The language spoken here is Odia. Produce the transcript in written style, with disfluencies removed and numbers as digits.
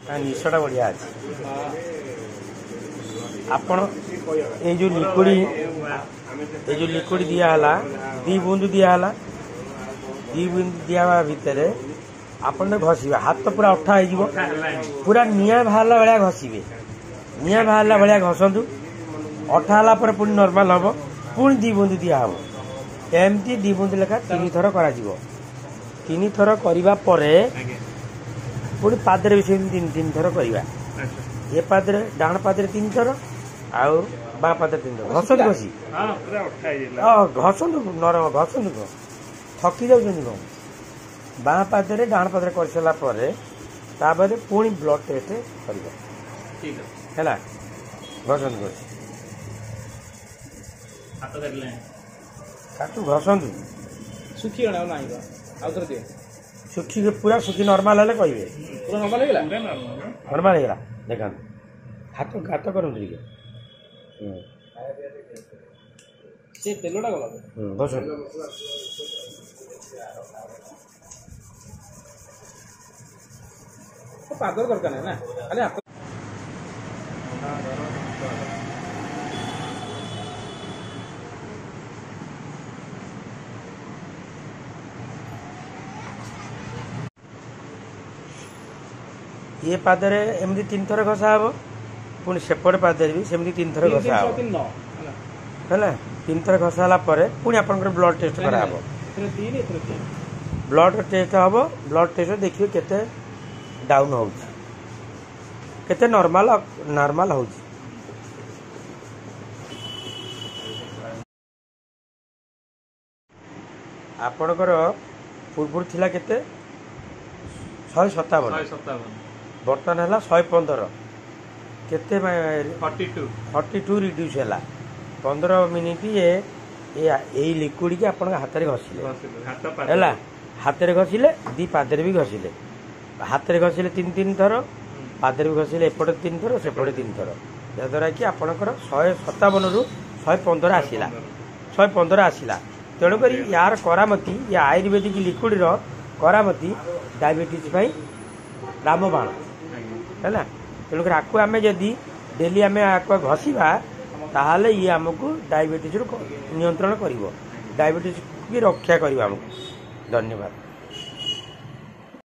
ତା ନିଶଟା ବଢ଼ିଆ ଅଛି। ଆପଣ ଏଇ ଯେଉଁ ଲିକୁଇଡ଼, ଏଇ ଯେଉଁ ଲିକୁଇଡ଼ ଦିଆହେଲା, 2 ବୁନ୍ଦୁ ଦିଆହେଲା, 2 ବୁନ୍ଦୁ ଦିଆହେବା ଭିତରେ ଆପଣ ଘଷିବେ, ହାତ ପୁରା ଅଠା ହେଇଯିବ, ପୁରା ନିଆଁ ବାହାରିଲା ଭଳିଆ ଘଷିବେ। ନିଆଁ ବାହାରିଲା ଭଳିଆ ଘଷନ୍ତୁ, ଅଠା ହେଲା ପରେ ପୁଣି ନର୍ମାଲ ହେବ, ପୁଣି 2 ବୁନ୍ଦୁ ଦିଆହେବ। ଏମିତି 2 ବୁନ୍ଦୁ ଲେଖା 3 ଥର କରାଯିବ। 3 ଥର କରିବା ପରେ ପୁଣି ପାଦରେ ବି ସେମିତି 3 3 ଥର କରିବା। ଏ ପାଦରେ, ଡାହାଣ ପାଦରେ 3 ଥର ଆଉ ବାଁ ପାଦରେ 3 ଥର ଘଷନ୍ତୁ। ଘଷି ଘଷନ୍ତୁ, ନରମ ଘଷନ୍ତୁ, କଣ ଥକି ଯାଉଛନ୍ତି କଣ? ବାଁ ପାଦରେ ଡାହାଣ ପାଦରେ କରିସାରିଲା ପରେ ତାପରେ ପୁଣି ବ୍ଲଡ୍ ଟେଷ୍ଟ କରିବା। ହେଲା, ଘଷନ୍ତୁ, ଘଷି କାଟୁ ଘଷନ୍ତୁ। ଶୁଖିଗଲା ଆଉ ନାହିଁ, ଆଉ ଥରେ ଦିଅ। ଶୁଖି ପୁରା ଶୁଖି ନର୍ମାଲ ହେଲେ କହିବେ। ପୁରା ନର୍ମାଲ ହେଇଗଲା, ନର୍ମାଲ ହେଇଗଲା। ଦେଖାନ୍ତୁ, ହାତ ଗାତ କରନ୍ତୁ ଟିକେ। ସେ ତେଲଟା ଗଲା। ଘଷନ୍ତୁ। ପାଦର ଦରକାର ନାହିଁ ନା, ଖାଲି ହାତ। ଇଏ ପାଦରେ ଏମିତି 3 ଥର ଘଷା ହେବ, ପୁଣି ସେପଟ ପାଦରେ ବି ସେମିତି 3 ଥର ଘଷା ହେବ। ହେଲା, 3 ଥର ଘଷା ହେଲା ପରେ ପୁଣି ଆପଣଙ୍କର ବ୍ଲଡ୍ ଟେଷ୍ଟ କରାହେବ। ବ୍ଲଡ୍ ଟେଷ୍ଟ ହେବ, ବ୍ଲଡ୍ ଟେଷ୍ଟ ଦେଖିବେ କେତେ ଡାଉନ୍ ହେଉଛି, କେତେ ନର୍ମାଲ ନର୍ମାଲ ହେଉଛି। ଆପଣଙ୍କର ପୂର୍ବରୁ ଥିଲା କେତେ? 157, ବର୍ତ୍ତମାନ ହେଲା 115। କେତେ? 42 ରିଡ୍ୟୁସ୍ ହେଲା। 15 ମିନିଟ୍ ଏଇ ଲିକୁଇଡ଼କି ଆପଣଙ୍କ ହାତରେ ଘଷିଲେ ହେଲା, ହାତରେ ଘଷିଲେ, 2 ପାଦରେ ବି ଘଷିଲେ। ହାତରେ ଘଷିଲେ 3 3 ଥର, ପାଦରେ ବି ଘଷିଲେ ଏପଟେ 3 ଥର, ସେପଟେ 3 ଥର, ଯାହାଦ୍ୱାରା କି ଆପଣଙ୍କର 157ରୁ 115 ଆସିଲା, 115 ଆସିଲା। ତେଣୁକରି ୟାର କରାମତି, ୟା ଆୟୁର୍ବେଦିକ ଲିକୁଇଡ଼ର କରାମତି ଡାଇବେଟିସ୍ ପାଇଁ ରାମବାଣ ହେଲା। ତେଣୁକରି ଆକୁ ଆମେ ଯଦି ଡେଲି ଆମେ ଆକୁ ଘଷିବା, ତାହେଲେ ଇଏ ଆମକୁ ଡାଇବେଟିସ୍ରୁ ନିୟନ୍ତ୍ରଣ କରିବ, ଡାଇବେଟିସ୍କୁ ବି ରକ୍ଷା କରିବ ଆମକୁ। ଧନ୍ୟବାଦ।